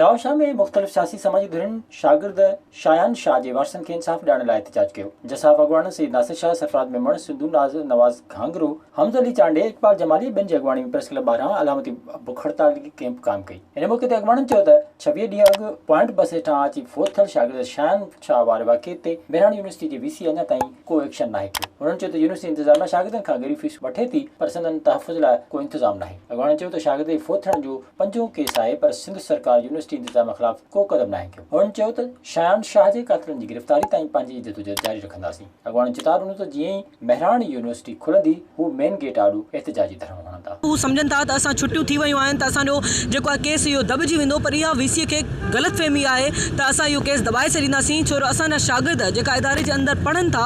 نوابشاهه ۾ مختلف سياسي سماجي ڌرين شاگرد شايان شاهه جي وارثن کي انصاف ڏيارڻ لاء احتجاج ڪيو. جساف اڳواڻن سيد ناصر شاهه، سرفراز ميمڻ، سنڌو ناز نواز گهانگهرو، حمز علي چانڊيي، اقبال جمالي ۽ ٻين جي اڳواڻي ۾ پريس ڪلب ٻاهران علامتي بک هڙتال ڪئمپ قائم ڪئي. ان موقعي تي اڳواڻن چيو ته 26 ڏينهن اڳ پوائنٽ بس هيٺان اچي فوت ٿيل شاگرد شايان شاهه واري واقعي تي مهراڻ يونيورسٽي جي وي سي اڃا تائين ڪو ايڪشن ناهي کنيو. هنن چيو ته يونيورسٽي انتظاميا شاگردن کان ڳري فيس وٺي ٿي پر سندن تحفظ لاء ڪو انتظام ناهي. اڳواڻن چيو ته شاگرد جي فوت ٿيڻ جو پنجون ڪيس آهي پر سنڌ سرڪار يونيورسٽي انتظاميا خلاف ڪو قدم ناهي کنيو. هنن چيو ته شايان شاهه جي قاتلن جي گرفتاري تائين پنهنجي جدوجهد جاري رکنداسين. اڳواڻن چتاء ڏنو ته جيئن ئي مهراڻ يونيورسٽي کلندي هو مين گيٽ آڏو احتجاجي ڌرڻو هڻندا. هو سمجهن ٿا ته اسان ڇٽيون ٿي ويون آهن ته اسان جو جيڪو آهي ڪيس اهو دٻجي ويندو پر اها وي سي کي غلط فهمي آهي ته اسان اهو ڪيس دٻائي ڇڏينداسين ڇو جو اسان جا شاگرد جيڪا اداري جي اندر پڙهن ٿا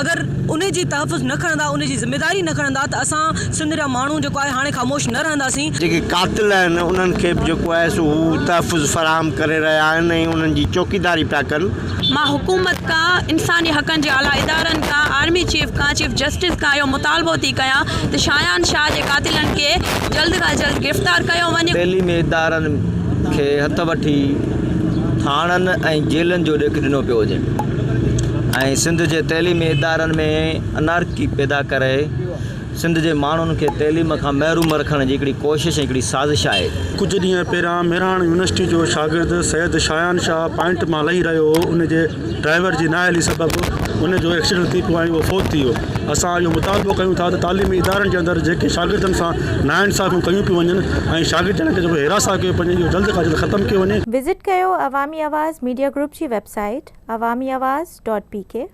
اگر انهي جي تحفظ نه کڻندا انهي جي ذميداري نه کڻندا ته اسان سنڌ جا ماڻهو جيڪو آهي هاڻي خاموش نه رهنداسين. جيڪي قاتل آهن انهن کي به جيڪو آهي سو هو تحفظ فراهم ڪري رهيا آهن ۽ انهن جي چوڪيداري پيا ڪن. مان حڪومت کان، انساني حقن جي اعليٰ ادارن کان، آرمي چيف کان، چيف جسٽس کان اهو مطالبو ٿي ڪيان ته شايان شاهه جي قاتلن کي جلد کان جلد گرفتار ڪيو وڃي. تعليمي ادارن کي هٿ وٺي ٿاڻن ۽ جيلن جو ڏيک ڏنو پيو وڃي ۽ سنڌ جي تعليمي ادارن ۾ انارڪي پيدا ڪري سنڌ جي ماڻهن کي تعليم کان محروم رکڻ جي هڪڙي ڪوشش ۽ هڪڙي سازش آهي. ڪجهه ڏينهن پهريان مهراڻ يونيورسٽي جو شاگرد سيد شايان شاهه پوائنٽ مان لهي رهيو هو ان جي ڊرائيور جي نااهلي سبب ان جو ايڪسيڊنٽ ٿي پيو ۽ اهو فوت ٿي ويو اسان اهو مطالبو ڪيون ٿا ته تعليمي ادارن جي اندر جيڪي شاگردن سان ناانصافيون ڪيون پيون وڃن ۽ شاگردن کي جيڪو هراسان ڪيو پيو وڃي اهو جلد کان جلد ختم ڪيو وڃي. وزٽ ڪيو عوامي آواز ميڊيا گروپ جي website Awami Awaz dot P K.